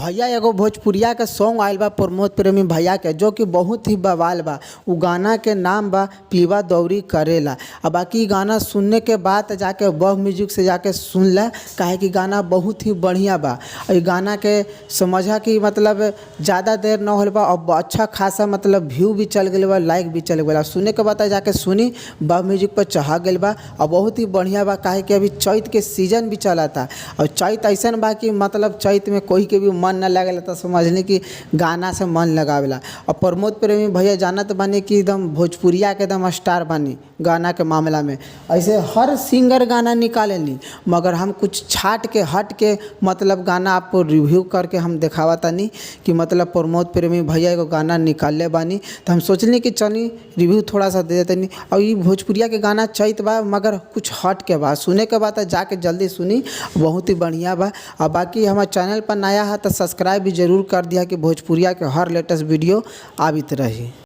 भैया एगो भोजपुरिया के सॉन्ग आइल बा प्रमोद प्रेमी भैया के, जो कि बहुत ही बवाल बा। उ गाना के नाम बा पीवा दौरी करेला। आ बाकी गाना सुनने के बाद जाके बह म्यूजिक से जाके सुन ला, काहे कि गाना बहुत ही बढ़िया बा। ई गाना के समझा कि मतलब ज़्यादा देर न होल बा और अच्छा खासा मतलब व्यू भी चल गइल बा, लाइक भी चल गइल बा। सुने के बाद जाके सुनी बह म्यूजिक पर चढ़ गइल बा और बहुत ही बढ़िया बा, काहे कि अभी चैत के सीजन भी चलता और चैत अइसन बा कि मतलब चैत में कोई के भी मन न लागेला तो समझली कि गाना से मन लगावेला। और प्रमोद प्रेमी भैया जानत बानी कि एकदम भोजपुरिया के एकदम स्टार बानी गाना के मामला में। ऐसे हर सिंगर गाना निकालेली, मगर हम कुछ छाँट के हट के मतलब गाना आपको रिव्यू करके हम देखावतानी कि मतलब प्रमोद प्रेमी भैया एगो गाना निकालले बानी, तो हम सोचली कि चली रिव्यू थोड़ा सा दे देतनी। और ई भोजपुरिया के गाना चैत बा मगर कुछ हट के बा, सुने के बाद जाके जल्दी सुनी, बहुत ही बढ़िया बा। और बाकी हमार चैनल पर नया है तो सब्सक्राइब भी जरूर कर दिया कि भोजपुरिया के हर लेटेस्ट वीडियो आवित रही।